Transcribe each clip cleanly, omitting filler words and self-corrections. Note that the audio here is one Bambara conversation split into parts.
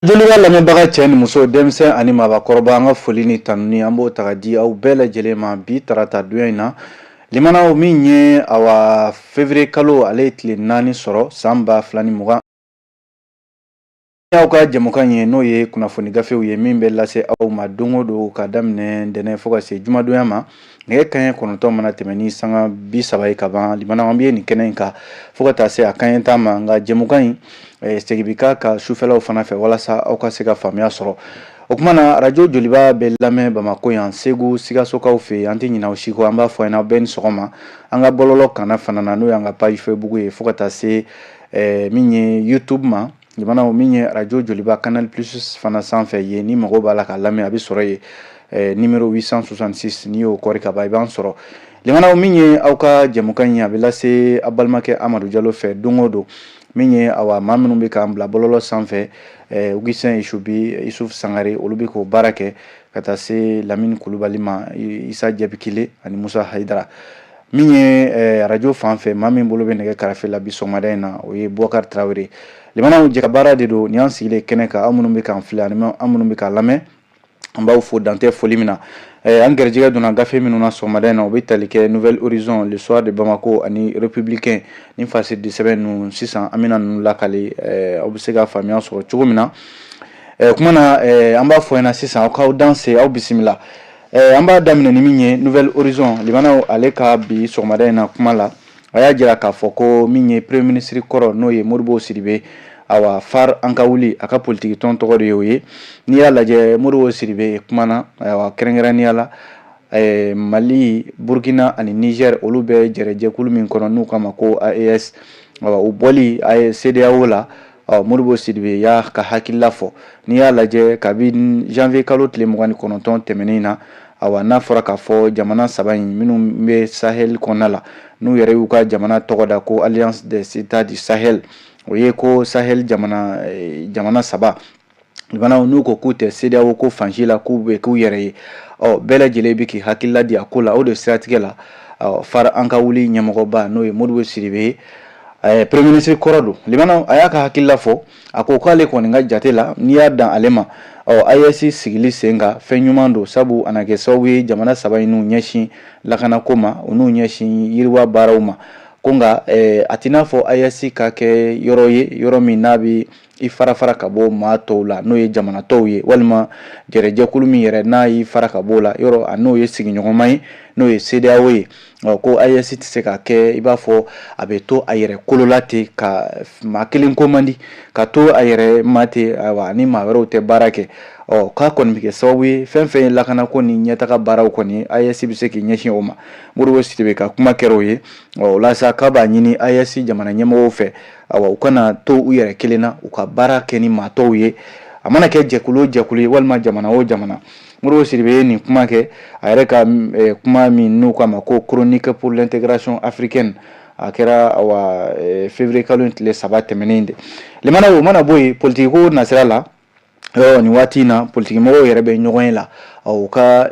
Joliba lamɛnbaga cɛ ni muso, denmisɛn ani maabakɔrɔba, an ka foli ni tanuni, an b'o ta ka di aw bɛɛ lajɛlen ma bi tarata donya in na. Limanaw, min ye awa février kalo, ale ye tile 4 sɔrɔ san 2020. Aw ka jɛmukan ye, n'o ye kunnafoni gafew ye min bɛ lase aw ma don o don ka daminɛ ntɛnɛn fo ka se jumadonya ma, nɛgɛ kanɲɛ 9 mana tɛmɛ ni sanga 30 ye ka ban. Limanaw, an bɛ nin kɛnɛ in kan fo ka taa se a kanɲɛ 10 ma. Nka jɛmukan in segin bɛ k'a kan sufɛlaw fana fɛ walasa aw ka se ka faamuya sɔrɔ. O tuma na, arajo Joliba bɛ lamɛn Bamakɔ yan, Segu, Sikasokaw fɛ yen. An tɛ ɲinɛ aw si kɔ, an b'a fɔ aw bɛɛ ni sɔgɔma. An ka bɔlɔlɔ kanna fana na, n'o y'an ka page Facebook ye, fo ka taa se min ye YouTube ma. Limanaw, min ye arajo Joliba Canal Plus fana sanfɛ ye, ni mago b'a la k'a lamɛn, a bɛ sɔrɔ yen, numéro 866. N'i y'o kɔri ka ban, i b'an sɔrɔ. Limanaw, min ye aw ka jɛmukan ye, a bɛ lase aw balimakɛ Amadu Jalo fɛ don o don. Min ye awa maa minnu bɛ k'an bila bɔlɔlɔ sanfɛ, Augustin Isubi, Isuf Sangare, olu bɛ k'o baara kɛ, ka taa se Lamini Kulubali ma, Isa Jabikile ani Musa Hayidara. Min ye arajo fan fɛ, maa min bolo bɛ nɛgɛ karafe la bi sɔgɔmada in na, o ye Bubakari Tarawele. Limanaw, jɛ ka baara de don nin. Y'an sigilen kɛnɛ kan. Aw minnu bɛ k'an filɛ ani an minnu bɛ k'an lamɛn, an b'aw fo dantɛ foli min na. An garijɛgɛ donna gafe minnu na sɔgɔmada in na, o bɛ tali kɛ Nouvel Horizon, Le Soir de Bamako ani Républicain. Ni fasidi sɛbɛn ninnu sisan, an bɛna ninnu lakale, aw bɛ se ka faamuya sɔrɔ cogo min na. O tuma na, an b'a fɔ ɲɛna sisan, aw k'aw danse, aw bisimila. An b'a daminɛ ni min ye Nouvel Horizon. Limanaw, ale ka bi sɔgɔmada in na kuma la, a y'a jira k'a fɔ ko min ye premier ministre kɔrɔ, n'o ye Modibo Sidibe, awa FARE An Ka Wuli, a ka politiki tɔn tɔgɔ de y'o ye. N'i y'a lajɛ, Modibo Sidibe kumana, ayiwa, kɛrɛnkɛrɛnnenya la Mali, Burkina ani Niger, olu bɛ jɛrɛjɛkulu min kɔnɔ n'u k'a ma ko AES, awa u bɔli CEDEAO la. Ɔ Modibo Sidibe y'a ka hakilila fɔ. N'i y'a lajɛ, kabini janvier kalo tile 29 tɛmɛnen na, awa n'a fɔra k'a fɔ jamana saba in minnu bɛ Sahel kɔnɔna la, n'u yɛrɛ y'u ka jamana tɔgɔ da ko Alliance des États du Sahel, o ye ko Sahel jamana saba. Limanaw, n'u ko k'u tɛ CEDEAO ko fansi la, k'u bɛ k'u yɛrɛ ye, ɔ bɛɛ lajɛlen bɛ k'i hakilila di a ko la. O de siratigɛ la, ɔ FARE An Ka Wuli ɲɛmɔgɔba, n'o ye Modibo Sidibe ye, premier ministre kɔrɔ don. Limanaw, a y'a ka hakilila fɔ. A ko k'ale kɔni ka jate la, n'i y'a dan ale ma, ɔ AES sigili sen kan, fɛn ɲuman don, sabu a na kɛ sababu ye jamana saba in n'u ɲɛsin lakanako ma, u n'u ɲɛsin yiriwa baaraw ma. Ko nka a t'i n'a fɔ AES ka kɛ yɔrɔ ye, yɔrɔ min n'a bɛ i fara fara ka bɔ maa tɔw la, n'o ye jamana tɔw ye, walima jɛrɛjɛkulu min yɛrɛ n'a y'i fara ka bɔ o la yɔrɔ, a n'o ye sigiɲɔgɔnma ye, n'o ye CEDEAO ye. Ɔ ko AES tɛ se ka kɛ i b'a fɔ a bɛ to a yɛrɛ kolo la ten, ka maa kelen ko man di ka to a yɛrɛ ma ten, ayiwa, ni maa wɛrɛw tɛ baara kɛ. Ɔ k'a kɔni bɛ kɛ sababu ye, fɛn fɛn ye lakanako ni ɲɛtaga baaraw kɔni ye, AES bɛ se k'i ɲɛsin o ma. Modibo Sidibe ka kuma kɛra o ye. Ɔ o la sa, k'a b'a ɲini AES jamana ɲɛmɔgɔw fɛ, awa u kana to u yɛrɛ kelen na, u ka baara kɛ ni maa tɔw ye, a mana kɛ jɛkulu o jɛkulu ye walima jamana o jamana. Modibo Sidibe ye nin kuma kɛ a yɛrɛ ka kuma min n'u k'a ma ko Chronique pour l'intégration africaine. A kɛra awa février kalo in tile 3 tɛmɛnen de. Limana, o mana bɔ yen, politiki ko nasira la, nin waati in na, politiki mɔgɔw yɛrɛ bɛ ɲɔgɔn ye la, u ka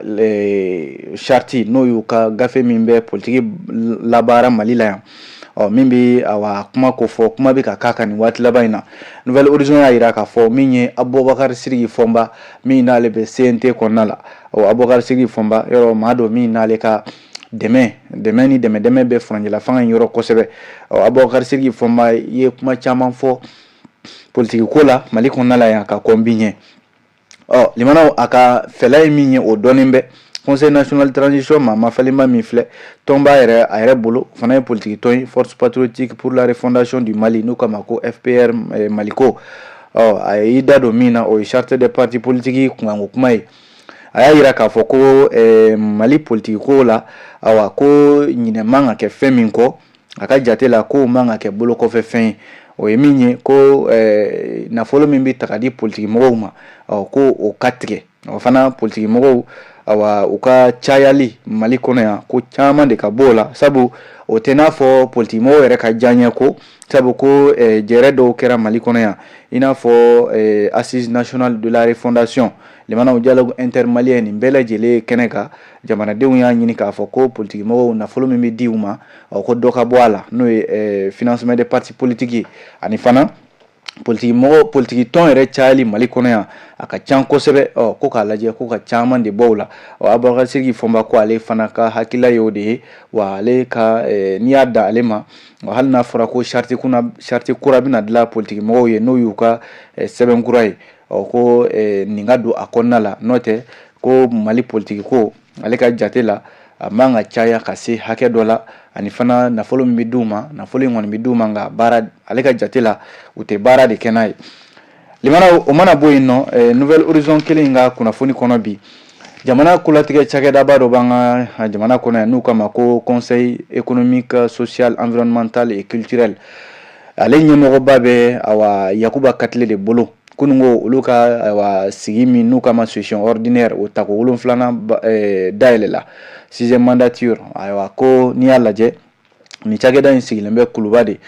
charte, n'o y'u ka gafe min bɛ politiki labaara Mali la yan, ɔ min bɛ awa kuma ko fɔ, kuma bɛ ka k'a kan nin waati laban in na. Nouvel Horizon y'a jira k'a fɔ min ye Abubakar Sidiki Fɔnba, min n'ale bɛ CNT kɔnɔna la. Ɔ Abubakar Sidiki Fɔnba, yɔrɔ maa don min n'ale ka dɛmɛ dɛmɛ ni dɛmɛ dɛmɛ bɛ furancɛla fanga in yɔrɔ kosɛbɛ. Ɔ Abubakar Sidiki Fɔnba ye kuma caman fɔ politiki ko la Mali kɔnɔna la yan ka kɔn bi ɲɛ. Ɔ limanaw, a ka fɛla ye min ye, o dɔnnen bɛ. Conseil national transition ma mafalenba min filɛ, tɔnba yɛrɛ a yɛrɛ bolo, o fana ye politiki tɔn ye, Force patriotique pour la refondation du Mali, n'u k'a ma ko FPR Maliko. Ɔ a y'i da don min na, o ye charte des partis politiques kunkanko kuma ye. A y'a jira k'a fɔ ko Mali politiki ko la, awa ko ɲinɛ man ka kɛ fɛn min kɔ, a ka jate la, k'o man ka kɛ bolo kɔfɛ fɛn ye. O ye min ye ko nafolo min bɛ ta ka di politiki mɔgɔw ma, ɔ ko o ka tigɛ. O fana politiki mɔgɔw, awa u ka cayali Mali kɔnɔ yan, ko caman de ka bɔ o la, sabu o tɛ n'a fɔ politiki mɔgɔw yɛrɛ ka diyaɲɛ ko, sabu ko jɛrɛ dɔw kɛra Mali kɔnɔ yan, i n'a fɔ Assise nationale de la refondation, limanaw, dialogue intermalien, nin bɛɛ lajɛlen kɛnɛ kan, jamanadenw y'a ɲini k'a fɔ ko politiki mɔgɔw, nafolo min bɛ di u ma, ko dɔ ka bɔ a la, n'o ye financement des partis politiques ye. Ani fana Politiki mɔgɔ, politiki tɔn yɛrɛ cayali Mali kɔnɔ yan, a ka ca kosɛbɛ. Ɔ ko k'a lajɛ ko ka caman de bɔ o la. Ɔ Abubakar Sidiki Fɔnba ko ale fana ka hakilila ye o de ye, wa ale ka n'i y'a da ale ma, hali n'a fɔra ko charte kunna, charte kura bɛna dilan politiki mɔgɔw ye, n'o y'u ka sɛbɛn kura ye, ɔ ko nin ka don a kɔnɔna la. N'o tɛ, ko Mali politiki ko, ale ka jate la, a man ka caya ka se hakɛ dɔ la. Ani fana nafolo min bɛ d'u ma, nafolo in kɔni bɛ d'u ma, nka baara, ale ka jate la, u tɛ baara de kɛ n'a ye. Limanaw, o mana bɔ yen nɔ, Nouvel Horizon kelen in ka kunnafoni kɔnɔ bi, jamana kolatigɛ cakɛdaba dɔ b'an ka jamana kɔnɔ yan, n'u k'a ma ko Conseil économique, social, environnemental et culturel. Ale ɲɛmɔgɔba bɛ, awa, Yakuba Katile de bolo. Kununko, olu ka, ayiwa, sigi min n'u k'a ma session ordinaire, o tako 7nan dayɛlɛla, sixième mandature. Ayiwa, ko n'i y'a lajɛ, nin cakɛda in sigilen bɛ Kuluba de.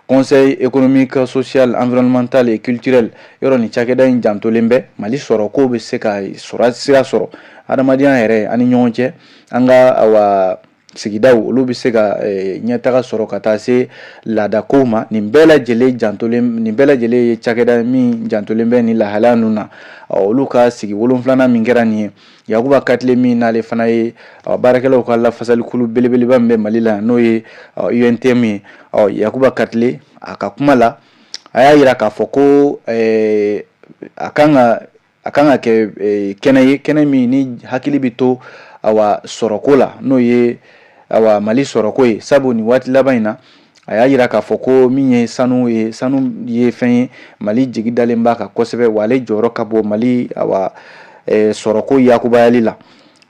Conseil économique, social, environnemental et culturel, yɔrɔ nin cakɛda in jantolen bɛ Mali sɔrɔ ko bɛ se ka sɔrɔ sira sɔrɔ adamadenya yɛrɛ ani ɲɔgɔn cɛ, an ka, awa, sigidaw, olu bɛ se ka ɲɛtaga sɔrɔ ka taa se laadakow ma. Nin bɛɛ lajɛlen jantolen, nin bɛɛ lajɛlen ye cakɛda min jantolen bɛ nin lahalaya ninnu na. Olu ka sigi 7nan min kɛra nin ye, Yakuba Katile min n'ale fana ye baarakɛlaw ka lafasalikulu belebeleba min bɛ Mali la, n'o ye UNTM ye, Yakuba Katile, a ka kuma la, a y'a jira k'a fɔ ko a kan ka kɛ kɛnɛ ye, kɛnɛ min ni hakili bɛ to, awa, sɔrɔko la, n'o ye, awa, Mali sɔrɔko ye. Sabu nin waati laban in na, a y'a jira k'a fɔ ko min ye sanu ye, sanu ye fɛn ye Mali jigi dalen b'a kan kosɛbɛ, wa ale jɔyɔrɔ ka bon Mali, awa, sɔrɔko yakubayali la.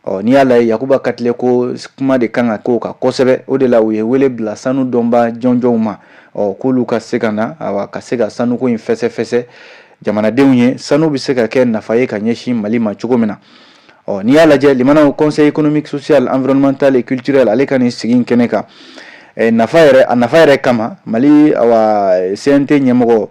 Ɔ n'i y'a lajɛ, Yakuba Katile ko kuma de kan ka k'o kan kosɛbɛ. O de la u ye wele bila sanu dɔnba jɔnjɔnw ma, ɔ k'olu ka se ka na, awa, ka se ka sanuko in fɛsɛfɛsɛ jamanadenw ye, sanu bɛ se ka kɛ nafa ye ka ɲɛsin Mali ma cogo min na. Ɔ n'i y'a lajɛ, limanaw, Conseil économique, social, environnemental et culturel, ale ka nin sigi in kɛnɛ kan, nafa yɛrɛ, a nafa yɛrɛ kama, Mali, awa, CNT ɲɛmɔgɔ,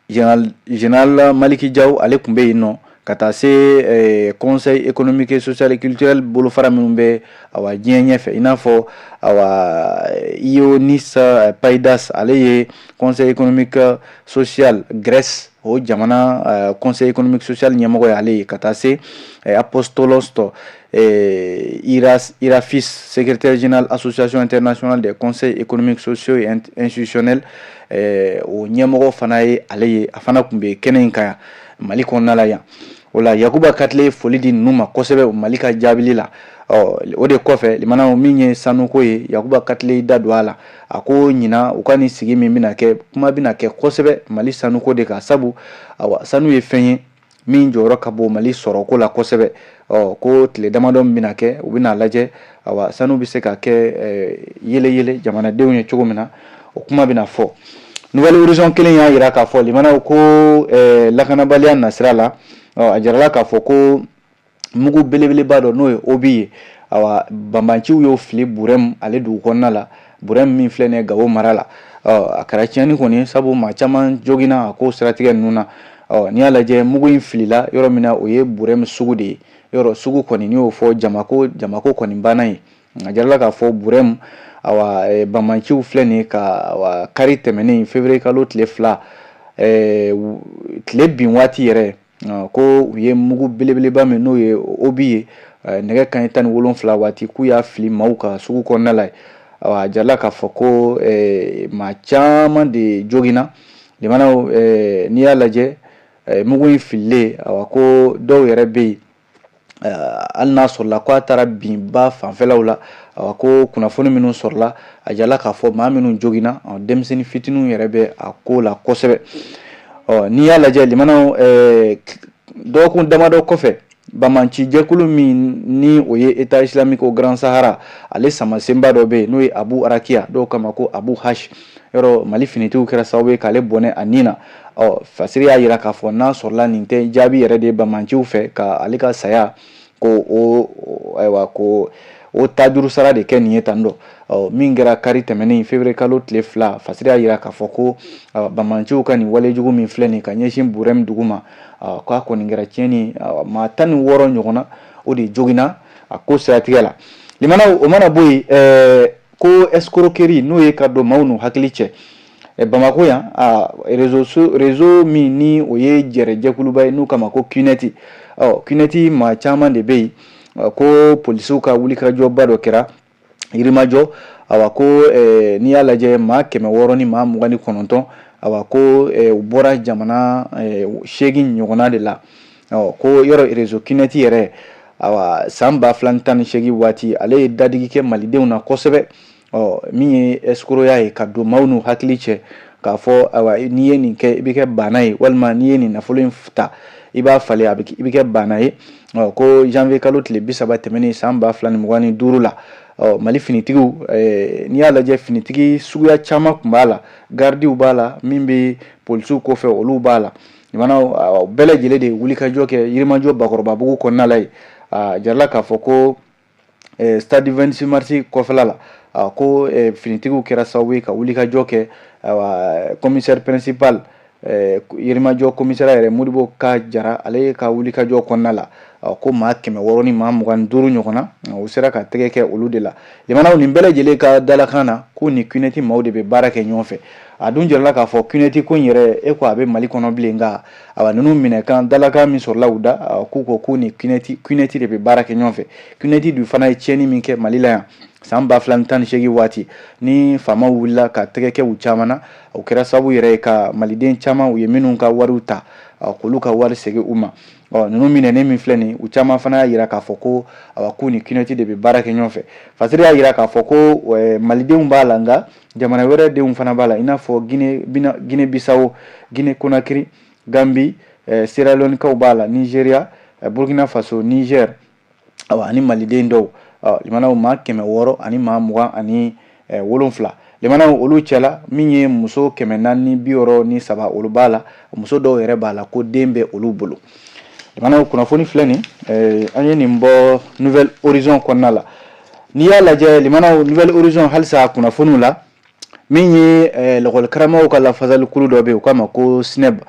général Maliki Jaw, ale tun bɛ yen nɔ, ka taa se Conseil économique et social et culturel bolofara minnu bɛ, awa, diɲɛ ɲɛfɛ, i n'a fɔ, awa, Ioannis Paidas, ale ye Conseil économique social Grèce, o jamana Conseil économique social ɲɛmɔgɔ ye ale ye, ka taa se Apostolos Irafis, secrétaire général Association internationale des conseils économiques, sociaux et institutionnels, o ɲɛmɔgɔ fana ye ale ye. A fana tun bɛ kɛnɛ in kan yan Mali kɔnɔna la yan. O la, Yakuba Katile ye foli di ninnu ma kosɛbɛ Mali ka jaabili la. Ɔ o de kɔfɛ, limanaw, min ye sanuko ye, Yakuba Katile da don a la. A ko ɲinan, u ka nin sigi min bɛna kɛ, kuma bɛna kɛ kosɛbɛ Mali sanuko de kan, sabu, awa, sanu ye fɛn ye min jɔyɔrɔ ka bon Mali sɔrɔko la kosɛbɛ. Ɔ ko tile damadɔ min bɛna kɛ, u bɛna lajɛ, awa, sanu bɛ se ka kɛ yele yele jamanadenw ye cogo min na, o kuma bɛna fɔ. Nouvel Horizon kelen y'a jira k'a fɔ, limanaw, ko lakanabaliya nasira la, a jirala k'a fɔ ko mugu belebeleba dɔ, n'o ye obus ye, awa, banbanciw y'o fili Burɛmu ale dugu kɔnɔna la. Burɛmu min filɛ nin ye Gawo mara la, a kɛra tiɲɛni kɔni ye, sabu maa caman joginna a ko siratigɛ ninnu na. Ɔ n'i y'a lajɛ, mugu in filila yɔrɔ min na, o ye Burɛmu sugu de ye. Yɔrɔ sugu kɔni, n'i y'o fɔ, jamako jamako kɔni banna yen. A jirala k'a fɔ Burɛmu, awa, banbanciw filɛ nin ye ka, awa, kari tɛmɛnen, février kalo tile 2, tile bin waati yɛrɛ, ko u ye mugu belebeleba min, n'o ye obus ye, nɛgɛ kanɲɛ 17 waati, k'u y'a fili maaw ka sugu kɔnɔna la. Awa, a jirala k'a fɔ ko maa caman de joginna. Limanaw, n'i y'a lajɛ, mugu in fililen, awa, ko dɔw yɛrɛ bɛ yen, hali n'a sɔrɔla ko a taara bin ba fanfɛlaw la. Awa, ko kunnafoni minnu sɔrɔla, a jirala k'a fɔ maa minnu joginna, denmisɛnnin fitininw yɛrɛ bɛ a ko la kosɛbɛ. Ɔ n'i y'a lajɛ, limanaw, dɔgɔkun damadɔ kɔfɛ, banbanci jɛkulu min ni o ye État islamique au Grand Sahara, ale samasenba dɔ bɛ yen, n'o ye Abu Arakiya, dɔw kama ko Abu Hash, yɔrɔ Mali finitigiw kɛra sababu ye k'ale bɔnɛ a nin na. Ɔ fasiri y'a jira k'a fɔ n'a sɔrɔla nin tɛ jaabi yɛrɛ de ye banbanciw fɛ ka ale ka saya ko o, ayiwa, ko o tajuru sara de kɛ nin ye tan dɔ. Ɔ min kɛra kari tɛmɛnen, février kalo tile 2, fasiri y'a jira k'a fɔ ko banbanciw ka nin walejugu min filɛ nin ka ɲɛsin Burɛmu dugu ma, k'a kɔni kɛra tiɲɛni, maa 16 ɲɔgɔn na, o de joginna a ko siratigɛ la. Limanaw, o mana bɔ yen, ko escroquerie, n'o ye ka don maaw n'u hakili cɛ. Bamakɔ yan, a réseau min ni o ye jɛrɛjɛkuluba ye n'u k'a ma ko QNet. Ɔ, QNet maa caman de bɛ yen ko polisiw ka wulikajɔba dɔ kɛra Yirimajɔ. Awa, ko n'i y'a lajɛ, maa 629, awa, ko u bɔra jamana 8 ɲɔgɔnna de la. Ɔ, ko yɔrɔ réseau QNet yɛrɛ, awa, san 2018 waati, ale ye dadigi kɛ malidenw na kosɛbɛ. Ɔ, min ye escrocya ye ka don maaw n'u hakili cɛ k'a fɔ, awa, n'i ye nin kɛ, i bɛ kɛ baana ye, walima n'i ye nin nafolo in ta, i b'a falen, a bɛ i bɛ kɛ baana ye. Ɔ, ko janvier kalo tile 30 tɛmɛnen san 2025 la, ɔ, Mali finitigiw, n'i y'a lajɛ, finitigi suguya caman tun b'a la, garidiw b'a la, min bɛ polisiw kɔfɛ, olu b'a la. Limanaw, bɛɛ lajɛlen de ye wulikajɔ kɛ Yirimajɔ Bakɔrɔbabugu kɔnɔna la yen. A jarala k'a fɔ ko stade 26 mars kɔfɛla la, ko finitigiw kɛra sababu ye ka wulikajɔ kɛ. Ayiwa, commissaire principal, Yirimajɔ commissariat yɛrɛ, Modibo Ka Jara, ale ka wulikajɔ kɔnɔna la, ko maa 625 ɲɔgɔnna, u sera ka tɛgɛ kɛ olu de la. Limanaw, nin bɛɛ lajɛlen ka dalakan na ko ni QNet maaw de bɛ baara kɛ ɲɔgɔn fɛ. A dun jirala k'a fɔ QNet ko in yɛrɛ e ko a bɛ Mali kɔnɔ bilen, nka awa, ninnu minɛ kan dalakan min sɔrɔla u da, k'u ko k'u ni QNet de bɛ baara kɛ ɲɔgɔn fɛ. QNet dun fana ye tiɲɛni min kɛ Mali la yan san 2018 waati, ni faamaw wulila ka tɛgɛ kɛ u caman na, o kɛra sababu yɛrɛ ye ka maliden caman, u ye minnu ka wariw ta, k'olu ka wari segin u ma. Ɔ, ninnu minɛnen min filɛ nin, u caman fana y'a jira k'a fɔ ko, awa, k'u ni QNet de bɛ baara kɛ ɲɔgɔn fɛ. Fasiri y'a jira k'a fɔ ko malidenw b'a la, nka jamana wɛrɛ denw fana b'a la, i n'a fɔ Guinée Bissau, Guinée Conakry, Gambie, Sierra Leone kaw b'a la, Nigeria, Burkina Faso, Niger, awa, ani maliden dɔw. Limanaw, maa 627, limanaw, olu cɛla min ye muso 463, olu b'a la. Muso dɔw yɛrɛ b'a la ko den bɛ olu bolo. Limanaw, kunnafoni filɛ nin, an ye nin bɔ Nouvel Horizon kɔnɔna la. N'i y'a lajɛ, limanaw, Nouvel Horizon halisa kunnafoniw la, min ye lakɔlikaramɔgɔw ka lafasalikulu dɔ bɛ yen, u k'a ma ko SNEB,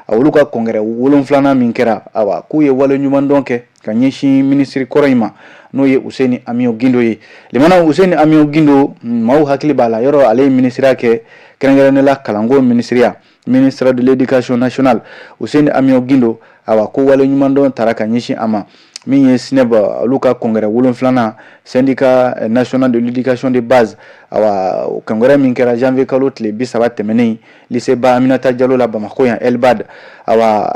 olu ka congrès 7nan min kɛra, awa, k'u ye wale ɲumandɔn kɛ ka ɲɛsin minisiri kɔrɔ in ma, n'o ye Useni Amiɔn Gindo ye. Limanaw, Useni Amiɔn Gindo, maaw hakili b'a la yɔrɔ, ale ye minisiriya kɛ, kɛrɛnkɛrɛnnen la kalanko minisiriya, ministre de l'Éducation nationale. Useni Amiɔn Gindo, awa, ko wale ɲumandɔn taara ka ɲɛsin a ma. Min ye SNEB, olu ka congrès 7nan, Syndicat national de l'éducation de base, awa, congrès min kɛra janvier kalo tile 30 tɛmɛnen lycée Ba Aminata Jalo la Bamakɔ yan, Elbad. Awa,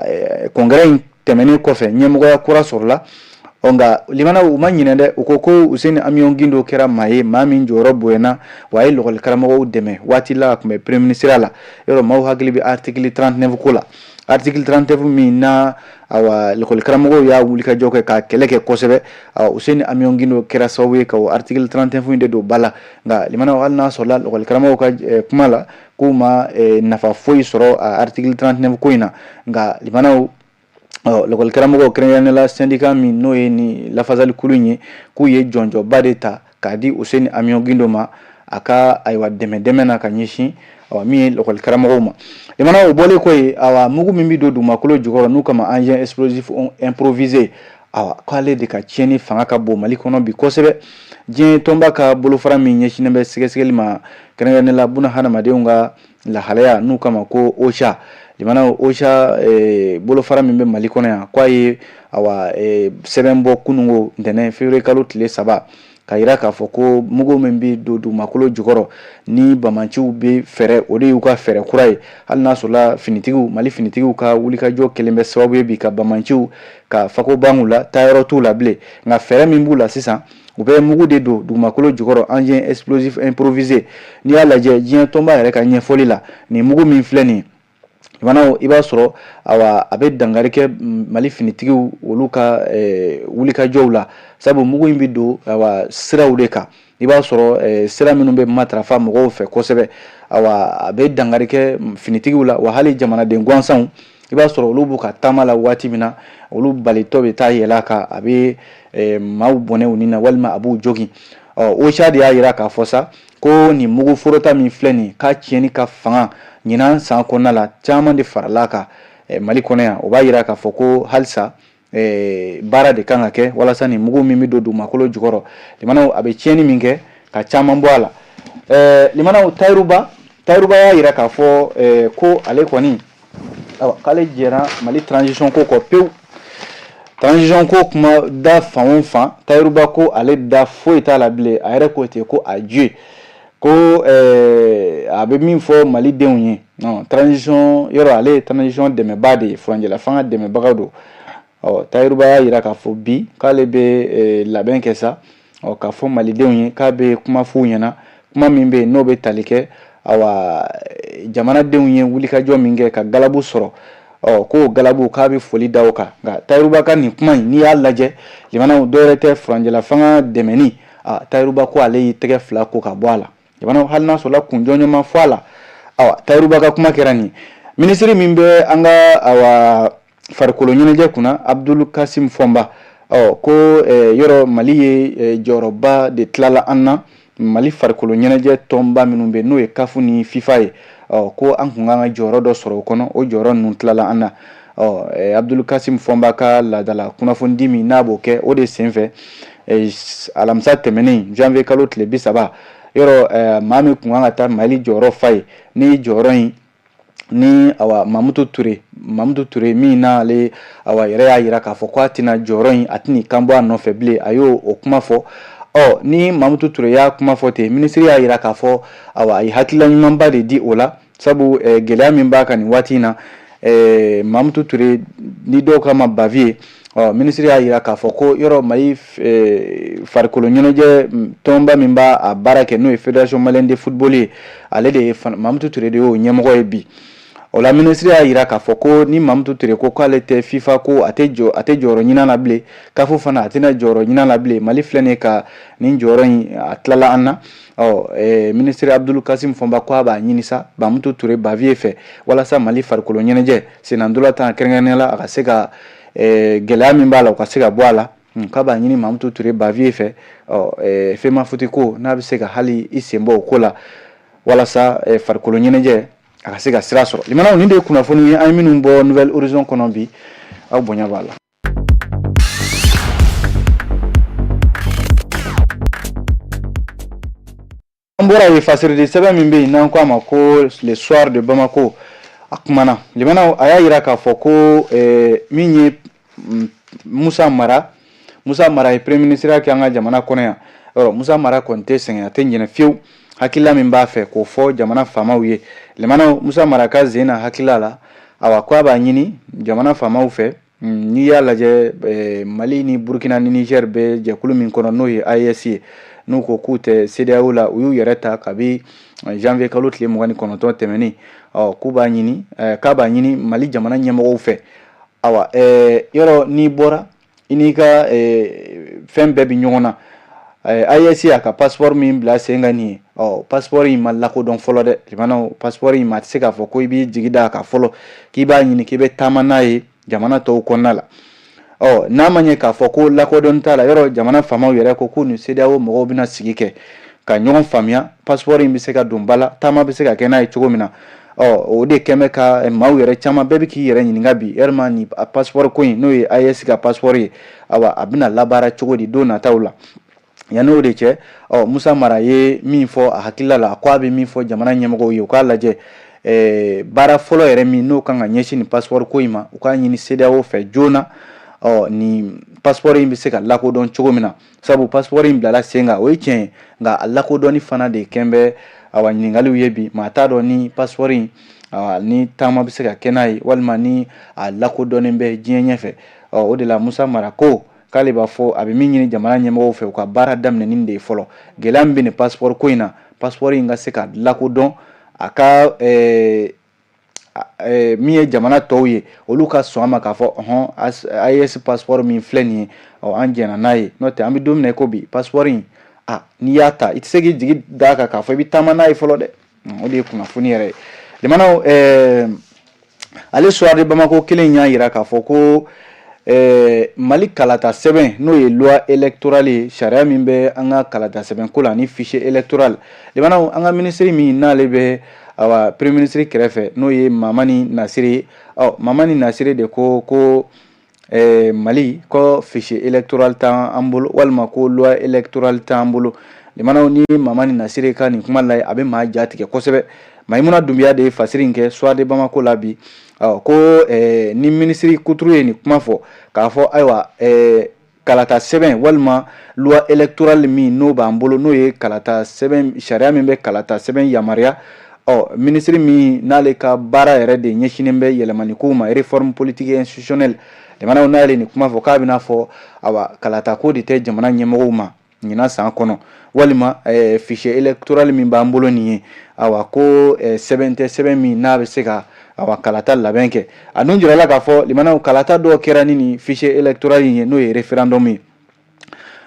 congrès in tɛmɛnen kɔfɛ, ɲɛmɔgɔya kura sɔrɔla. Ɔ, nka limanaw, u ma ɲinɛ dɛ. U ko ko Useni Amiɔn Gindo kɛra maa ye, maa min jɔyɔrɔ bonyana, wa a ye lakɔlikaramɔgɔw dɛmɛ waati la a tun bɛ premier ministre la. Yɔrɔ maaw hakili bɛ article 39 ko la, article 39 min na, awa, lakɔlikaramɔgɔw y'a wulikajɔ kɛ ka kɛlɛ kɛ kosɛbɛ. Awa, Useni Amiɔn Gindo kɛra sababu ye ka o article 39 in de don ba la. Nka limanaw, hali n'a sɔrɔla lakɔlikaramɔgɔw ka kuma la k'u ma nafa foyi sɔrɔ a article 39 ko in na, nka limanaw, lakɔlikaramɔgɔw, kɛrɛnkɛrɛnnenya la syndicat min n'o ye ni lafasalikulu in ye, k'u ye jɔnjɔba de ta k'a di Useni Amiɔn Gindo ma, a ka, ayiwa, dɛmɛ dɛmɛ na ka ɲɛsin, awa, min ye lakɔlikaramɔgɔw ma. Limanaw, o bɔlen kɔ yen, awa, mugu min bɛ don dugumakolo jukɔrɔ n'u kama engin explosif improvisé, awa, k'ale de ka tiɲɛni fanga ka bon Mali kɔnɔ bi kosɛbɛ. Diɲɛ tɔnba ka bolofara min ɲɛsinnen bɛ sɛgɛsɛgɛli ma, kɛrɛnkɛrɛnnenya la buna hadamadenw ka lahalaya, n'u kama ko OCHA, limanaw, OCHA bolofara min bɛ Mali kɔnɔ yan, k'a ye, awa, sɛbɛn bɔ kunungo ntɛnɛn février kalo tile 3, ka yira k'a fɔ ko mugu min bɛ don dugumakolo jukɔrɔ ni bamanciw bɛ fɛɛrɛ, o de y'u ka fɛɛrɛ kura ye. Hali n'a sɔrɔla finitigiw, Mali finitigiw ka wulikajɔ kelen bɛ sababu ye bi ka bamanciw ka fako ban u la, taayɔrɔ t'u la bilen, nka fɛɛrɛ min b'u la sisan, u bɛ mugu de don dugumakolo jukɔrɔ, engin explosif improvisé. N'i y'a lajɛ, diɲɛ tɔnba yɛrɛ ka ɲɛfɔli la, nin mugu min filɛ nin ye, limanaw, i b'a sɔrɔ, awa, a bɛ dankari kɛ Mali finitigiw olu ka wulikajɔw la, sabu mugu in bɛ don, awa, siraw de kan. I b'a sɔrɔ sira minnu bɛ matarafa mɔgɔw fɛ kosɛbɛ, awa, a bɛ dankari kɛ finitigiw la, wa hali jamanaden gansanw, i b'a sɔrɔ olu b'u ka taama la waati min na, olu balitɔ bɛ taa yɛlɛ a kan, a bɛ maaw bɔnɛ u ni na, walima a b'u jogin. Ɔ, OCHA de y'a jira k'a fɔ sa ko nin mugu forota min filɛ nin, k'a tiɲɛni ka fanga ɲinan san kɔnɔna la, caman de farala kan Mali kɔnɔ yan. O b'a jira k'a fɔ ko halisa baara de kan ka kɛ walasa nin mugu min bɛ don dugumakolo jukɔrɔ, limanaw, a bɛ tiɲɛni min kɛ, ka caman bɔ a la. Limanaw, Tayiruba Tayiruba y'a jira k'a fɔ ko ale kɔni, awa, k'ale jɛra Mali transition ko kɔ pewu. Transition ko kuma da fan o fan, Tayiruba ko ale da foyi t'a la bilen. A yɛrɛ ko ten ko adieu, ko a bɛ min fɔ malidenw ye, non, transition yɔrɔ, ale ye transition dɛmɛbaa de ye, furancɛla fanga dɛmɛbaga don. Ɔ, Tayiruba y'a jira k'a fɔ bi k'ale bɛ labɛn kɛ sa, ɔ, k'a fɔ malidenw ye k'a bɛ kuma f'u ɲɛna, kuma min bɛ yen n'o bɛ tali kɛ, awa, jamanadenw ye wulikajɔ min kɛ ka galabu sɔrɔ, ɔ, k'o galabu, k'a bɛ foli da o kan. Nka Tayiruba ka nin kuma in, n'i y'a lajɛ, jamanaw, dɔwɛrɛ tɛ, furancɛla fanga dɛmɛni, a Tayiruba ko ale y'i tɛgɛ fila ko ka bɔ a la. Jamanaw, hali n'a sɔrɔla kun jɔnjɔn ma fɔ a la, awa, Tayiruba ka kuma kɛra nin. Minisiri min bɛ an ka, awa, farikolo ɲɛnajɛ kunna, Abdul Kasim Fɔnba, ɔ, ko yɔrɔ Mali ye jɔyɔrɔba de tilala an na. Mali farikolo ɲɛnajɛ tɔnba minnu bɛ, n'o ye CAF ni FIFA ye, ɔ, ko an kun kan ka jɔyɔrɔ dɔ sɔrɔ o kɔnɔ, o jɔyɔrɔ ninnu tilala an na. Ɔ, Abdul Kasim Fɔnba ka laadala kunnafonidi min n'a b'o kɛ, o de senfɛ, alamisa tɛmɛnen, janvier kalo tile 30, yɔrɔ maa min kun kan ka taa Mali jɔyɔrɔ fa ye ni jɔyɔrɔ in ni, awa, Mamutu Ture, Mamutu Ture min n'ale, awa, yɛrɛ y'a jira k'a fɔ ko a tɛna jɔyɔrɔ in, a tɛna kan bɔ a nɔfɛ bilen, a y'o o kuma fɔ. Ɔ, ni Mamutu Ture y'a kuma fɔ ten, minisiri y'a jira k'a fɔ, awa, a ye hakilila ɲumanba de di o la, sabu gɛlɛya min b'a kan nin waati in na, Mamutu Ture ni dɔw k'a ma Baviye. Ɔ, minisiri y'a jira k'a fɔ ko yɔrɔ Mali farikolo ɲɛnajɛ tɔnba min b'a a baara kɛ, n'o ye Fédération malienne de football ye, ale de ye, Mamutu Ture de y'o ɲɛmɔgɔ ye bi. O la, minisiri y'a jira k'a fɔ ko ni Mamutu Ture ko k'ale tɛ FIFA, ko a tɛ jɔ, a tɛ jɔyɔrɔ ɲinan na bilen, CAF fana, a tɛna jɔyɔrɔ ɲinan na bilen, Mali filɛ nin ye ka nin jɔyɔrɔ in, a tilala an na. Ɔ, minisiri Abdul Kasim Fɔnba ko a b'a ɲini sa Mamutu Ture Baviye fɛ, walasa Mali farikolo ɲɛnajɛ sennantolatan kɛrɛnkɛrɛnnenya la, a ka se ka gɛlɛya min b'a la, o ka se ka bɔ a la. K'a b'a ɲini Mamutu Ture Baviye fɛ, ɔ, FEMAFOOT ko n'a bɛ se ka hali i sen bɔ o ko la, walasa farikolo ɲɛnajɛ a ka se ka sira sɔrɔ. Limanaw, nin de ye kunnafoni ye an ye minnu bɔ Nouvel Horizon kɔnɔ bi. Aw bonya b'a la. An bɔra yen, fasiridi sɛbɛn min bɛ yen n'an ko a ma ko Le Soir de Bamako, a kumana. Limanaw, a y'a jira k'a fɔ ko min ye Musa Mara, Musa Mara ye premier ministre kɛ an ka jamana kɔnɔ yan. Ɔ, Musa Mara kɔni tɛ sɛgɛn, a tɛ ɲinɛ fiyewu hakilila min b'a fɛ k'o fɔ jamana faamaw ye. Limanaw, Musa Mara ka zen na hakilila la, awa, ko a b'a ɲini jamana faamaw fɛ. N'i y'a lajɛ, Mali ni Burukina ni Niger bɛ jɛkulu min kɔnɔ, n'o ye AES ye, n'u ko k'u tɛ CEDEAO la, u y'u yɛrɛ ta kabi janvier kalo tile 29 tɛmɛnen. Ɔ, k'u b'a ɲini, k'a b'a ɲini Mali jamana ɲɛmɔgɔw fɛ, awa, yɔrɔ n'i bɔra, i n'i ka fɛn bɛɛ bɛ ɲɔgɔn na. AES y'a ka passeport min bila sen kan nin ye, ɔ, passeport in ma lakodɔn fɔlɔ dɛ. Limanaw, passeport in ma tɛ se k'a fɔ ko i b'i jigi da a kan fɔlɔ, k'i b'a ɲini k'i bɛ taama n'a ye jamana tɔw kɔnɔna la. Ɔ, n'a ma ɲɛ k'a fɔ ko lakodɔn t'a la, yɔrɔ jamana faamaw yɛrɛ ko k'u ni CEDEAO mɔgɔw bɛna sigi kɛ ka ɲɔgɔn faamuya, passeport in bɛ se ka don ba la, taama bɛ se ka kɛ n'a ye cogo min na. Ɔ, o de kɛn bɛ ka maaw yɛrɛ caman bɛɛ bɛ k'i yɛrɛ ɲininka bi, yalima nin passeport ko in, n'o ye AES ka passeport ye, awa, a bɛna labaara cogo di don nataw la? Yanni o de cɛ, ɔ, Musa Mara ye min fɔ a hakilila la, ko a bɛ min fɔ jamana ɲɛmɔgɔw ye, u k'a lajɛ, baara fɔlɔ yɛrɛ min n'o kan ka ɲɛsin nin passeport ko in ma, u k'a ɲini CEDEAO fɛ joona, ɔ, nin passeport in bɛ se ka lakodɔn cogo min na. Sabu passeport in bilala sen kan, o ye tiɲɛ ye, nka a lakodɔnni fana de kɛn bɛ, awa, ɲininkaliw ye bi. Maa t'a dɔn ni passeport in, awa, ni taama bɛ se ka kɛ n'a ye, walima ni a lakodɔnnen bɛ diɲɛ ɲɛfɛ. Ɔ, o de la Musa Mara ko k'ale b'a fɔ, a bɛ min ɲini jamana ɲɛmɔgɔw fɛ, u ka baara daminɛ nin de ye fɔlɔ, gɛlɛya min bɛ nin passeport ko in na, passeport in ka se ka lakodɔn, a ka min ye jamana tɔw ye, olu ka sɔn a ma k'a fɔ ɔhɔn, AES passeport min filɛ nin ye, ɔ, an jɛnna n'a ye. N'o tɛ, an bɛ don min na i ko bi, passeport in, a n'i y'a ta, i tɛ se k'i jigi d'a kan k'a fɔ i bɛ taama n'a ye fɔlɔ dɛ. O de ye kunnafoni yɛrɛ ye. Jamanaw, ale Soir de Bamako kelen y'a jira k'a fɔ ko Mali kalata sɛbɛn, n'o ye loi électorale ye, sariya min bɛ an ka kalata sɛbɛn ko la ni fichier électoral. Jamanaw, an ka minisiri min n'ale bɛ, awa, premier ministre kɛrɛfɛ, n'o ye Mamani Nasire ye, ɔ, Mamani Nasire de ko ko Mali ko fichier électoral t'an bolo, walima ko loi électorale t'an bolo. Limanaw, ni Mamani Nasire ka nin kuma la, a bɛ maa ja tigɛ kosɛbɛ. Mayimuna Dunbiya de ye fasiri in kɛ Soir de Bamako la bi. Ko ni minisiri Kuturu ye nin kuma fɔ k'a fɔ ayiwa kalata sɛbɛn walima loi électorale min n'o b'an bolo, n'o ye kalata sɛbɛn sariya min bɛ kalata sɛbɛn yamaruya, ɔ minisiri min n'ale ka baara yɛrɛ de ɲɛsinnen bɛ yɛlɛmani kow ma, réforme politique institutionnelle, jamanaw, n'ale nin kuma fɔ k'a bɛna fɔ awa kalata ko de tɛ jamana ɲɛmɔgɔw ma ɲinan san kɔnɔ, walima fichier électoral min b'an bolo nin ye, awa ko sɛbɛn tɛ sɛbɛn min n'a bɛ se ka awa kalata labɛn kɛ. A dun jirala k'a fɔ limanaw, kalata dɔw kɛra ni nin fichier électoral in ye, n'o ye référendum ye.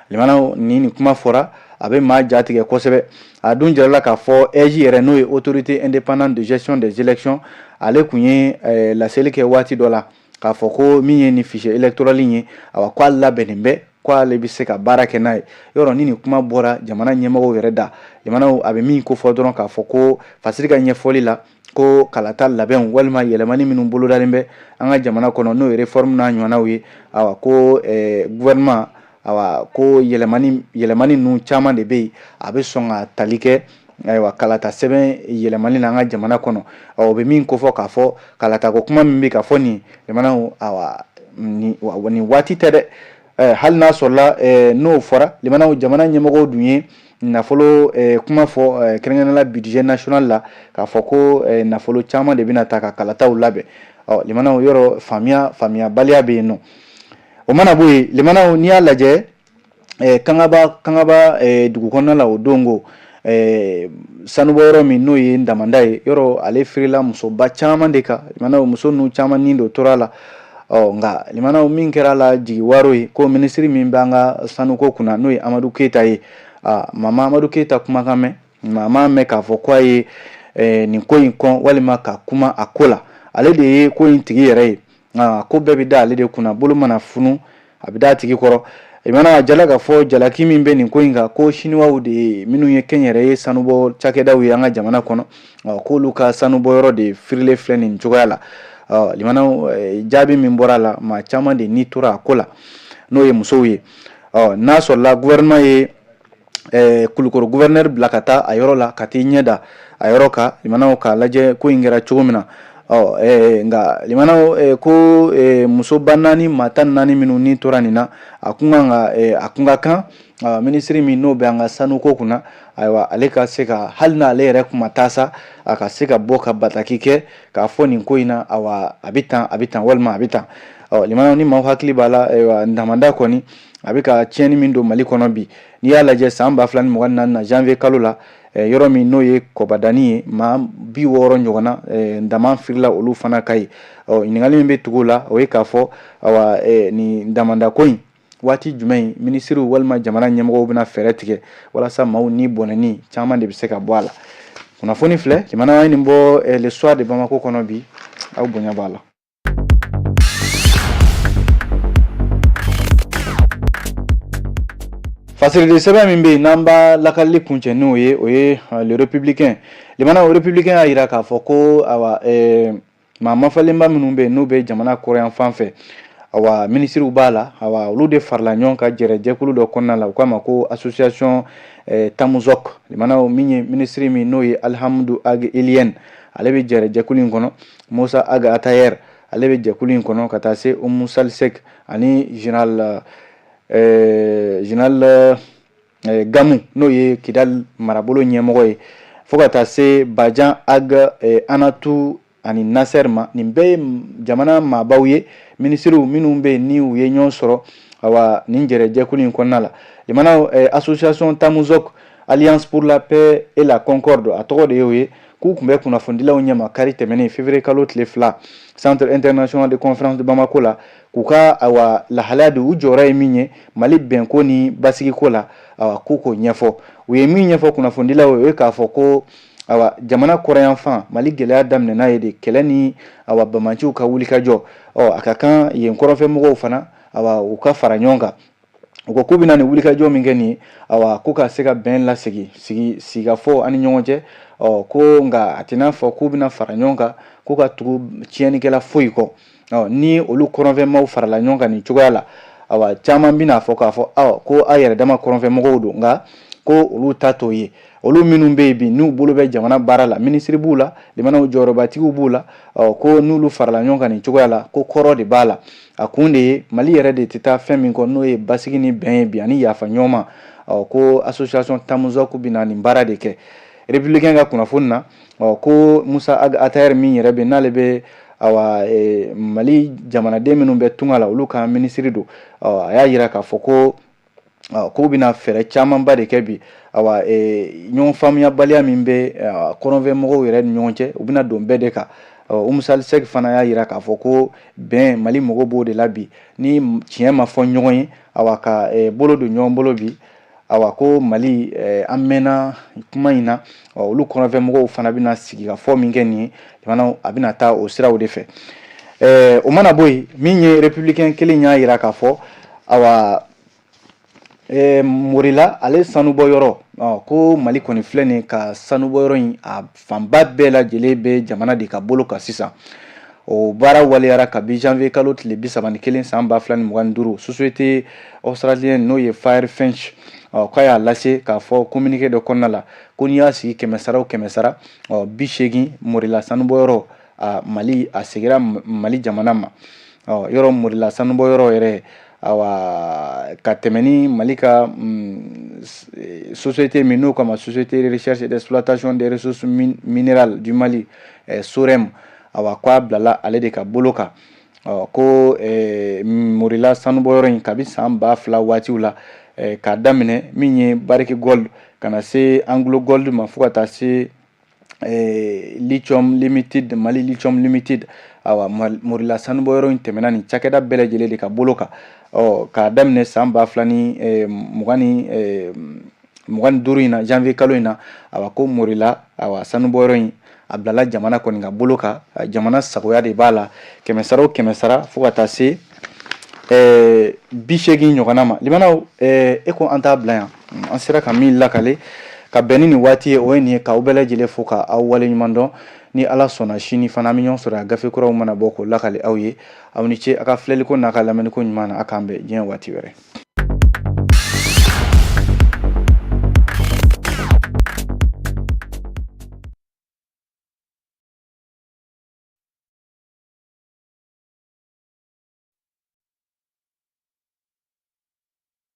Limanaw, ni nin kuma fɔra, a bɛ maa jatigɛ kosɛbɛ. A dun jirala k'a fɔ AIGE yɛrɛ, n'o ye Autorité indépendante de gestion des élections, ale tun ye laseli kɛ waati dɔ la k'a fɔ ko min ye nin fichier électoral in ye, awa ko a labɛnnen bɛ, ko ale bɛ se ka baara kɛ n'a ye. Yɔrɔ ni nin kuma bɔra jamana ɲɛmɔgɔw yɛrɛ da, jamanaw, a bɛ min ko fɔ dɔrɔn k'a fɔ ko fasiri ka ɲɛfɔli la ko kalata labɛnw walima yɛlɛmani minnu bolodalen bɛ an ka jamana kɔnɔ, n'o ye réforme n'a ɲɔgɔnnaw ye, awa ko gouvernement, awa ko yɛlɛmani yɛlɛmani ninnu caman de bɛ yen, a bɛ sɔn ka tali kɛ ayiwa kalata sɛbɛn yɛlɛmani na an ka jamana kɔnɔ. O bɛ min kofɔ k'a fɔ kalata ko kuma min bɛ ka fɔ nin jamanaw, awa nin waati tɛ dɛ. Hali n'a sɔrɔla n'o fɔra, limanaw, jamana ɲɛmɔgɔw dun ye nafolo kuma fɔ kɛrɛnkɛrɛnnenya la budget national la, k'a fɔ ko nafolo caman de bɛna ta ka kalataw labɛn. Ɔ limanaw, yɔrɔ faamuya faamuyabaliya bɛ yen nɔ. O mana bɔ yen, limanaw, n'i y'a lajɛ Kangaba dugu kɔnɔna la, o don ko sanubɔyɔrɔ min n'o ye damanda ye, yɔrɔ ale firila musoba caman de kan. Limanaw, muso ninnu caman ni don tora la. Ɔ nka limanaw, min kɛra la jigi waro ye, ko minisiri min b'an ka sanuko kunna, n'o ye Amadu Keyita ye, maa ma Amadu Keyita kumakan mɛn, maa m'a mɛn k'a fɔ ko a ye nin ko in kɔn walima ka kuma a ko la. Ale de ye ko in tigi yɛrɛ ye, ko bɛɛ bɛ da ale de kunna, bolo mana funu a bɛ da a tigi kɔrɔ. I mana a jala k'a fɔ jalaki min bɛ nin ko in kan, ko siniwaw de ye minnu ye kɛnyɛrɛye sanubɔ cakɛdaw ye an ka jamana kɔnɔ, k'olu ka sanubɔyɔrɔ de firilen filɛ nin cogoya la. Limanaw, jaabi min bɔra a la, maa caman de ni tora a ko la, n'o ye musow ye. N'a sɔrɔla gouvernement ye Kulukoro gouverneur bila ka taa a yɔrɔ la ka t'i ɲɛ da a yɔrɔ kan, limanaw, k'a lajɛ ko in kɛra cogo min na. Ɔ nka limanaw, ko musoba naani, maa 14 minnu ni tora nin na, a kun kan ka a kun ka kan minisiri min n'o bɛ an ka sanuko kunna, ayiwa ale ka se ka, hali n'ale yɛrɛ kuma taa sa, a ka se ka bɔ ka bataki kɛ k'a fɔ nin ko in na, awa a bɛ tan, a bɛ tan, walima a bɛ tan. Ɔ limanaw, ni maaw hakili b'a la, ayiwa damanda kɔni a bɛ ka tiɲɛni min don Mali kɔnɔ bi, n'i y'a lajɛ san 2024 na, janvier kalo la, yɔrɔ min n'o ye Kɔbadani ye, maa 60 ɲɔgɔnna daman firila olu fana ka yen. Ɔ ɲininkali min bɛ tugu o la, o ye k'a fɔ awa nin damanda ko in, waati jumɛn minisiriw walima jamana ɲɛmɔgɔw bɛna fɛɛrɛ tigɛ walasa maaw ni bɔnɛni caman de bɛ se ka bɔ a la? Kunnafoni filɛ, jamana ye nin bɔ Le Soir de Bamako kɔnɔ bi, aw bonya b'a la. Fasirili sɛbɛn min bɛ yen n'an b'a lakalili kuncɛ n'o ye, o ye Le Républicain. Limanaw, Républicain y'a jira k'a fɔ ko awa maa mafalenba minnu bɛ yen n'u bɛ jamana kɔrɔyan fan fɛ, awa minisiriw b'a la, awa olu de farala ɲɔgɔn kan jɛrɛ jɛkulu dɔ kɔnɔna la, u k'a ma ko association Tamuzɔk. Limanaw, min ye minisiri min n'o ye Alihamudu Ag Iliyɛn, ale bɛ jɛrɛ jɛkulu in kɔnɔ, Musa Ag Atayɛr, ale bɛ jɛkulu in kɔnɔ, ka taa se Umu Sali Sɛk ani général Gamu, n'o ye Kidali marabolo ɲɛmɔgɔ ye, fo ka taa se Bajan Ag Anatu ani Nasɛr ma. Nin bɛɛ ye jamana maabaw ye, minisiriw minnu bɛ yen ni u ye ɲɔgɔn sɔrɔ awa nin jɛrɛjɛkulu in kɔnɔna la. Limanaw, association Tamuzɔk, Alliance pour la paix et la concorde, a tɔgɔ de y'o ye, k'u tun bɛ kunnafonidilaw ɲɛma kari tɛmɛnen, février kalo tile 2, Centre international de conférence de Bamako la, k'u ka awa lahalaya de, u jɔyɔrɔ ye min ye Mali bɛnko ni basigiko la, awa k'u k'o ɲɛfɔ. U ye min ɲɛfɔ kunnafonidilaw ye, o ye k'a fɔ ko awa jamana kɔrɔyanfan Mali gɛlɛya daminɛna ye de kɛlɛ ni awa bamanciw ka wulikajɔ. Ɔ a ka kan yen kɔrɔnfɛ mɔgɔw fana, awa u ka fara ɲɔgɔn kan. U ko k'u bɛna nin wulikajɔ min kɛ nin ye, awa ko ka se ka bɛn lasegin, sigi sigikafɔ ani ɲɔgɔn cɛ. Ɔ ko nka a tɛna fɔ k'u bɛna fara ɲɔgɔn kan k'u ka tugu tiɲɛnikɛla foyi kɔ. Ɔ ni olu kɔrɔnfɛmaw farala ɲɔgɔn kan nin cogoya la, awa caman bɛna fɔ k'a fɔ aw ko aw yɛrɛ dama kɔrɔnfɛmɔgɔw don, nka ko olu ta t'o ye. Olu minnu bɛ yen bi, n'u bolo bɛ jamana baara la, minisiri b'u la, limanaw, jɔyɔrɔbatigiw b'u la, ɔ ko n'olu farala ɲɔgɔn kan nin cogoya la, ko kɔrɔ de b'a la. A kun de ye Mali yɛrɛ de tɛ taa fɛn min kɔ, n'o ye basigi ni bɛn ye bi ani yafa ɲɔgɔn ma. Ɔ ko association Tamzɔk bɛna nin baara de kɛ. Républicain ka kunnafoni na, ɔ ko Musa Ag Attaher min yɛrɛ bɛ, n'ale bɛ awa Mali jamanaden minnu bɛ tunga la, olu ka minisiri don. Ɔ a y'a jira k'a fɔ ko k'u bɛna fɛɛrɛ camanba de kɛ bi, awa ɲɔgɔn faamuyabaliya min bɛ kɔrɔnfɛ mɔgɔw yɛrɛ ni ɲɔgɔn cɛ, u bɛna don bɛɛ de kan. Oumou Sall Seck fana y'a jira k'a fɔ ko bɛn, Mali mago b'o de la bi. Ni tiɲɛ ma fɔ ɲɔgɔn ye, awa ka bolo don ɲɔgɔn bolo bi, awa ko Mali an mɛnna kuma in na. Olu kɔrɔnfɛ mɔgɔw fana bɛna sigi ka fɔ min kɛ nin ye, jamana a bɛna taa o siraw de fɛ. O mana bɔ yen, min ye Républicain kelen y'a jira k'a fɔ, awa Morila, ale sanubɔ yɔrɔ, ko Mali kɔni filɛ nin ka sanubɔ yɔrɔ in, a fanba bɛɛ lajɛlen bɛ jamana de ka bolo kan sisan. O baara waleyara kabi janvier kalo tile 31 san 2025. Société australienne, n'o ye Firefinch, k'a y'a lase k'a fɔ communiqué dɔ kɔnɔna la ko n'i y'a sigi kɛmɛ sara o kɛmɛ sara, 80, Morila sanubɔ yɔrɔ, a Mali a segira Mali jamana ma. Yɔrɔ Morila sanubɔ yɔrɔ yɛrɛ, awa ka tɛmɛ ni Mali ka société min n'o kama Société de recherche et d'exploitation des ressources minérales du Mali, SOREM, awa ko a bilala ale de ka bolo kan. Ko Morila sanubɔyɔrɔ in, kabi san 2000 waatiw la, k'a daminɛ min ye Barrick Gold ka na se Anglo Gold ma, fo ka taa se Lithium Limited, Mali Lithium Limited, awa Morila sanubɔyɔrɔ in tɛmɛna nin cakɛda bɛɛ lajɛlen de ka bolo kan. Ɔ k'a daminɛ san 2025 in na, janvier kalo in na, awa ko Morila, awa sanubɔyɔrɔ in a bilala jamana kɔni ka bolo kan. Jamana sagoya de b'a la kɛmɛ sara o kɛmɛ sara, fo ka taa se 80 ɲɔgɔnna ma. Limanaw, e ko an t'a bila yan. An sera ka min lakale ka bɛn ni nin waati ye, o ye nin ye. K'aw bɛɛ lajɛlen fo ka aw waleɲuman dɔn. Ni Ala sɔnna, sini fana an bɛ ɲɔgɔn sɔrɔ yan, gafe kuraw mana bɔ k'o lakale aw ye. Aw ni ce a ka filɛliko n'a ka lamɛnniko ɲuman na. A k'an bɛn diɲɛ waati wɛrɛ.